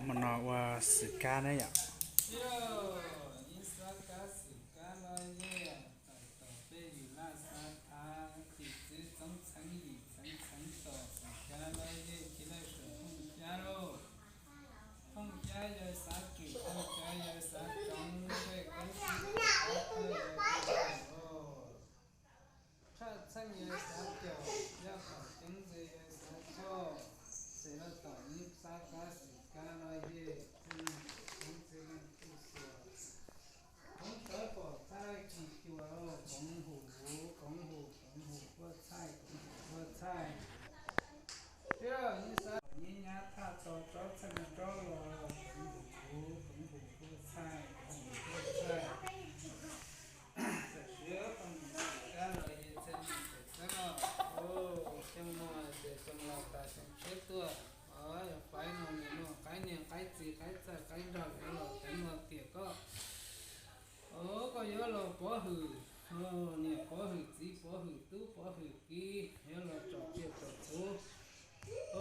Mus no ua xwm kab na yom. Ib xab kab xwm kab los yej tawm tom peb yim laj xav thav, yim txwv txoob txheev yim txheev txheev tom xwm kab los yej chiv laj saum thooj xyab lauj. Thooj xyab yawg xav twm, thooj xyab yawg xav tsoov, pej koob xib tawg yawg xav tshaj, txheej yawg xav caum, yaj tom ceeb ntxwv yawg xav coj, ces los tom ib xab kab xwm kab los yej, txheej ceeb ntxwv leej tub xyuas. Hmoob tawv pom txhaij kis cuas, koov hum luv, koov hum, koov hum puaj txhaij, koov hum puaj txhaij. Thiab ib xab nyab nyab thaj tau tsob txheej tsob los, koov hum luv, koov hum puaj txhaij, koov hum puaj txhaij. Tam sim no poj niam xwm kab los yej txheej niam tseem xeeb os. Xyoo no ces xyoo laus tas xyoo tshiab tuaj. Faiv no nws muaj qaib niag qaib txiv qaib txawj qaib nraug yuav los teev los tiam koj. Os, koj yuav los pov hwm, niam pov hwm txiv pov hwm tub pov hwm kiv, yuav los tsom tsiaj tsom txhuv.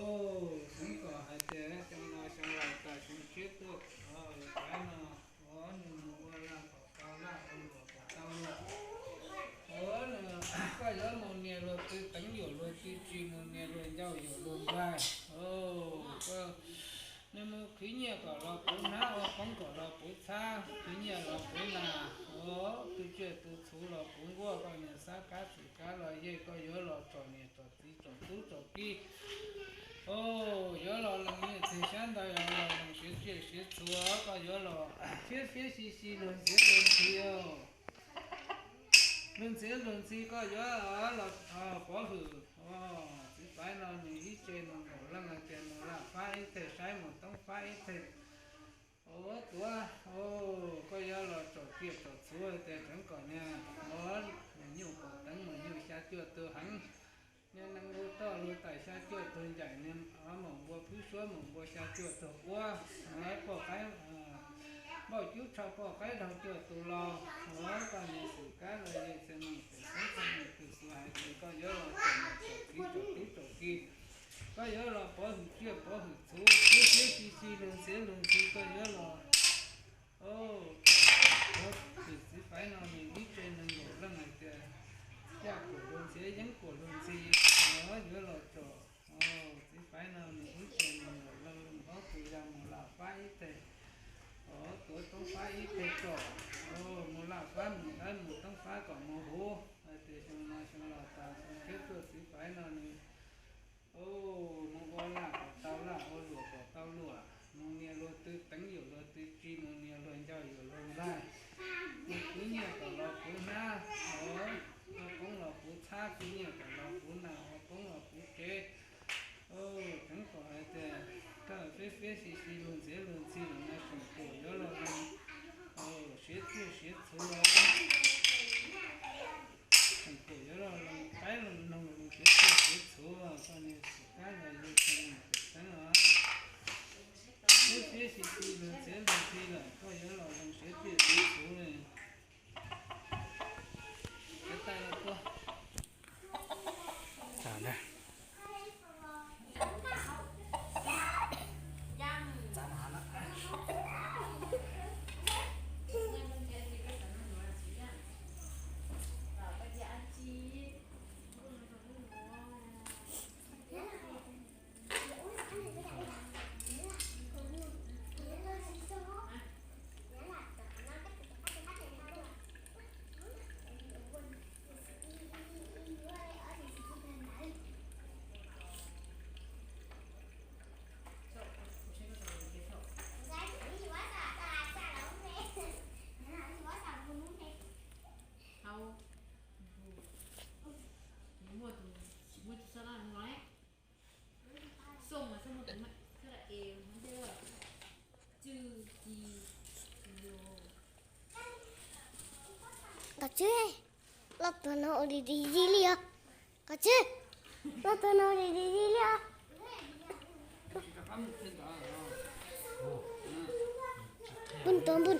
Os, xeeb kom hais tias xyoo no xyoo laus tas xyoo tshiab tuaj, faiv no, os, nws mus ua laj kom tau laj, ua luam kom tau luam. Os, koj yuav mus nias luag twg teev yuam luag twg tsis, mus nias luag ncauj yuam luag nplaig. Os, nws mus khwv nyiaj kom los puv hnab, ua poob kom los puv txhab, khwv nyiaj los puv nas, os, tu tsiaj tu txhuv los puv nkuaj, koj niag xab kab xwm kab los yej, koj yuav los tsom niam tsom txiv tsom tub tsom kiv. Os, yuav los lees nyiaj txiag xyab ntawv, yuav los lees siav tsiaj siav txhuv, koj yuav los fiab fiab si si luag ntxhiav luag ntxhi. Luag ntxhiav luag ntxhi koj yuav los pov hwm. Txiv Faiv no nws ib tse nees nkaum leej hais tias mus Laj Fab ib teg saib, mus Toob Fab ib teg. Os, tuav, koj yuav los tsom tsiaj tsom txhuv hais tias tseev kom niag, os, mus nyuj kom teev mus nyuj xya cuaj tug heev. Niag nees nkaum toj luag tais xya cuaj tug ncaim, niag, os, mus npua phwb suab mus npua xya cuaj tug uab, os, poj qaib, npauj cub tsho poj qaib daug cuaj tus los, os, koj niag xwm kab los yej txhiaj neeg pem xeeb txhiaj neeg tug xwb hais tias koj yuav los tsom niam tsom txiv tsom tub tsom kiv, koj yuav los pov hwm tsiaj pov hwm txhuv, fiab fiab si si luag ntxhiav luag ntxhi koj yuav los. Os, Txiv Faiv no nws ib tse nees nkaum leej hais tias caj kuam luag ntxhiav yeeb kuam luag ntxhi, os, yuav los tsom. Txiv Faiv no nws ib tse nees nkaum leej, ob tug yog mus Laj Fab ib teg, os, tuav Toob Fab ib teg tsom, os, mus Laj Fab mus dawb mus Toob Fab kom mus huv. Hais tias xyoo no xyoo laus tas xyoo tshiab tuaj Txiv Faiv no nws, os, mus ua laj kom tau laj, ua luam kom tau luam, mus nias luag twg teev yuam luag twg tsis, mus nias luag ncauj yuam luag nplaig, mus khwv nyiaj kom los puv hnab, os, ua poob los puv txhab, khwv nyiaj kom los puv nas, ua poob los puv tsev. Os, tseev kom hais tias koj fiab fiab si si luag ntxhiav luag ntxhi lawm no, tseem kuam yuav los, os, siav tsiaj siav txhuv los, tseem kuam yuav los lees qaib lees noog, lees siav tsiaj siav txhuv, koj niag xwm kab los yej txhiaj neeg pem xeeb os. Fiab fiab si si luag ntxhiav luag ntxhi lawm, koj yuav los lees siav tsiaj siav txhuv li. Koj tsis, loj tuag no ua li di di li os. Koj tsis, loj tuag no ua li di di li os. Npun tuag npun.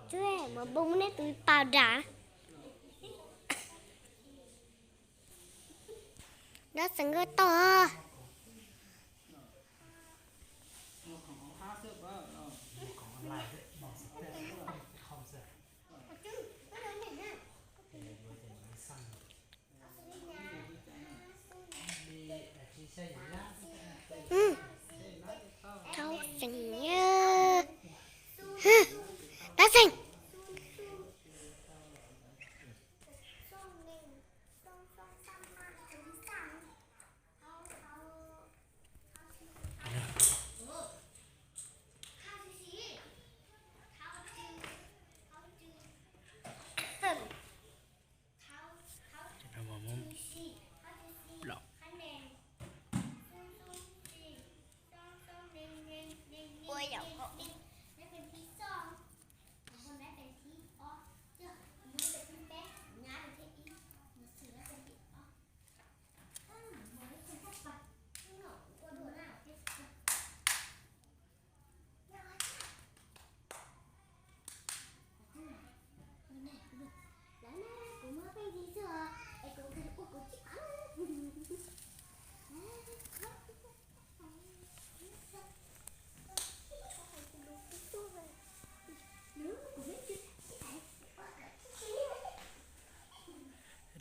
Tus mos npoo muab neb tus pau dam. Dab Xeem nkawd tau. Tau Xeem, Tau Xeem.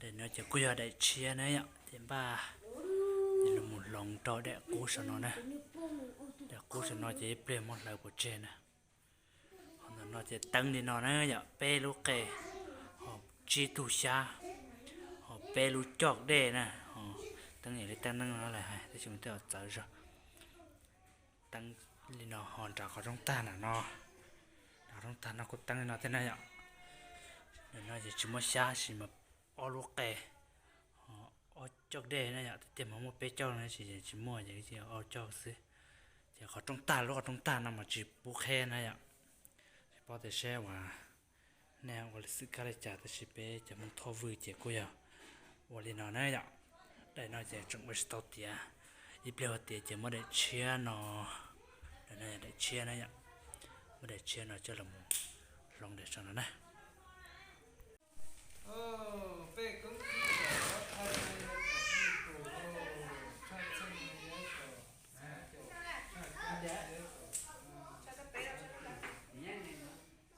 Daim no ces kuj yog daim tshiab na yom, ces npaj ces los mus hloov rau daim qub saum no na. Daim qub saum no ces ib pliag muab hlawv pov tseg na. Ho ntawm no ces teeb li no na yom, peb lub qe, ho tsib tug xyab, ho peb lub coj dej na. Ho teeb yam li teeb neeg no lawm hais tab sis mas tej zaum txawv zog. Teeb li no ho nram qhov rooj tag nram no, nram qhov rooj tag no kuj teeb li no thiab na yom. Ntawm no ces tsis muaj xyab tab sis mas ob lub qe, ho ob coj dej na yom, tiag tiag mas muaj peb coj no tab sis tsis muaj ces ob coj xwb. Ces qhov rooj tag, lub qhov rooj tag no mas tsis pub qheb na yom. Tsis paub tias seb uas nej ua xwm kab li cas tab sis peb cov Hmoob Thoj Vwj ces kuj yog ua li no na yom. Daim no ces tseem ua tsis tau tiav, ib pliag ua tiav ces muab daim tshiab no, daim no yog daim tshiab na yom, muab daim tshiab no coj los mus hloov daim saum no na. Peb koob tsib tom thaij no yog tom ib pus, tshaj txheej no yog tom xya caum, tshaj kab no yog tom xya caum.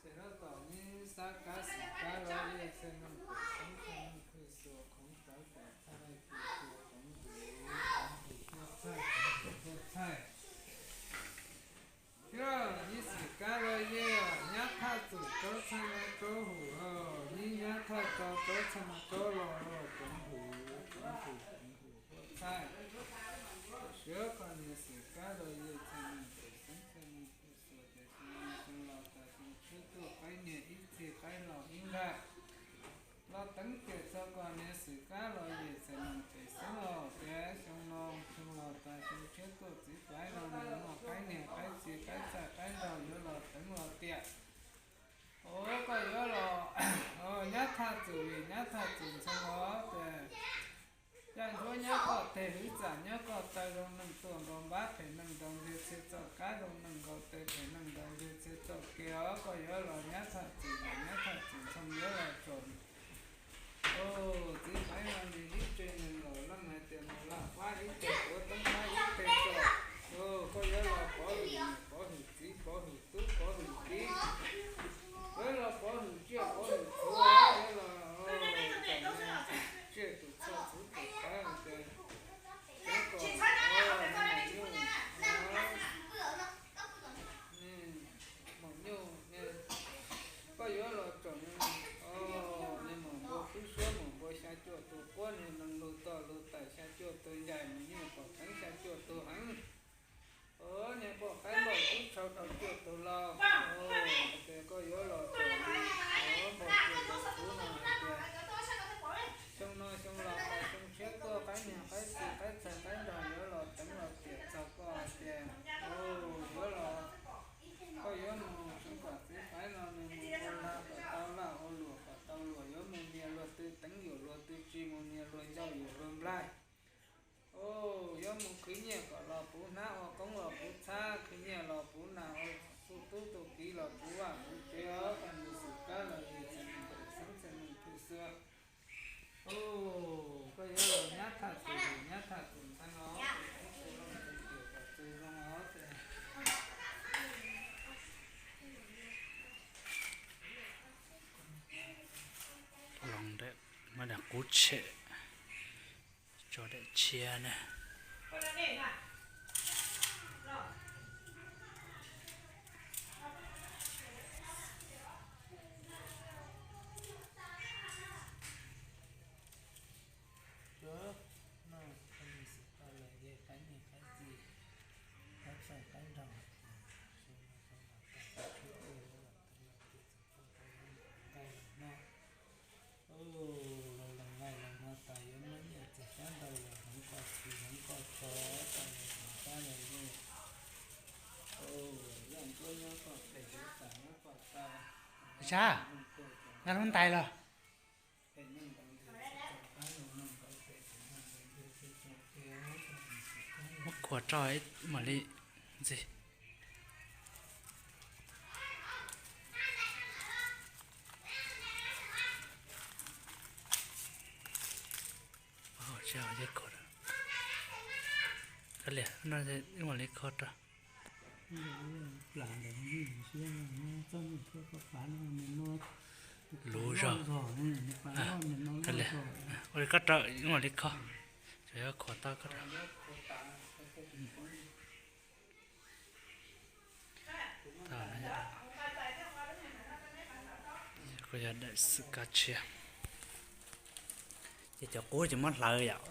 Ces rau tom neb xav kab xim kab los yej txhais neeg pem xeeb txhais neeg phwj xuas khoov tawv pem txhais laij kis xuas khoov tus, khoov tus tuaj txhaij, khoov tus tuaj txhaij. Thiab neb xim kab los yej nyab thaj txwm rau txhais neeg rau hum, neb nyab thaj rau rau txhais neeg rau los los koov hum, koov hum, koov hum tuaj txhaij. Sawv kom neb xim kab los yej txhais neeg pem xeeb txhais neeg phwj xuas ces xyoo no xyoo laus tas xyoo tshiab tuaj qaib niag ib txhis qaib laus ib nqag. Los teev tiam txog kom neb xim kab los yej txhais neeg pem xeeb os, tias xyoo no xyoo laus tas xyoo tshiab tuaj txiv Faiv no nws muaj qaib niag qaib txiv qaib txhais qaib nraug yuav los teev los tiam. Os, koj yuav los, nyab thaj txwm vim nyab thaj txwm ntxhoo os, tias caij ntsuab nyob koj teg, hwv txam nyob koj taw, zoo neeg tuaj nkaus npab, phem neeg nkaus nteg txhia txoj kab, zoo neeg nkaus tes, phem neeg nkaus nteg txhia txoj kev os. Koj yuav los nyab thaj txwm vim nyab thaj txwm ntxhoo yuav los tsom. Txiv Faiv no nws ib tse nees nkaum leej hais tias mus laj fab ib teg tuav teeb fab ib teg tsom. Koj yuav los pov hwm niam pov hwm txiv pov hwm tub pov hwm tib, yuav los pov hwm tsiaj pov hwm txhuv, yuav los tsom tsiaj tus txhoj txhuv tus qhawv hais tias, cov kom, o, nws maum nyuj, nws maum nyuj, koj yuav los tsom, o, nws maum npua kub suab maum npua xya cuaj tus quab, nws nees lug toj lug tawm xya cuaj tus ncaim, maum nyuj pom teev xya cuaj tus heev. O, niag poj qaib npauj kub tshau rau cuaj tus laus, o, hais tias koj yuav los tsom, o, npauj cuaj tus txhuv no hais tias, xyoo no xyoo laus tas xyoo tshiab tuaj qaib niag qaib txiv qaib txhais qaib nraug yuav los teev los tiam txog koj hais tias, o, yuav los, koj yuav mus tseev kom txiv Faiv no nws mus ua lag kom tau lag, ua luam kom tau luam, yuav mus nias luag twg teev yuam luag twg tsis, mus nias luag ncauj yuam luag nplaig. O, yuav mus khwv nyiaj kom los puv hnab, ua qoob los puv txhab, khwv nyiaj los puv nas, ua txuj tub txuj kiv los puv vaj puv tsev os. Koj mus Koj yuav los nyab tham tus, nyab tham tus ntxhais os, tus zoo os. Los muab daim qub tshem, tso daim tshiab na. Tuaj noj qhov nyiaj xwm tau lawm, yog qab nyiaj qab txiaj, qab txawj qab nraug, nqaij los noj. Ua, los laij los no tas yuav muab nyiaj txiag xyab ntawv los hloov koj txiv hloov koj tsov, tas los hloov xyab los yej. Ua, yaj ncuab nyob koj pem, yuav tas nyob koj taw. Zab, nqa lub ntais los. Muab khuam rau mam li ntxig. Ua li kho rau. Luv zog. Ua li koj rau, ua li kho. Tsuas yog khuam tau koj rau. Kuj yog daim xwm kab tshiab. Ces cov qub ces muab hlawv yom.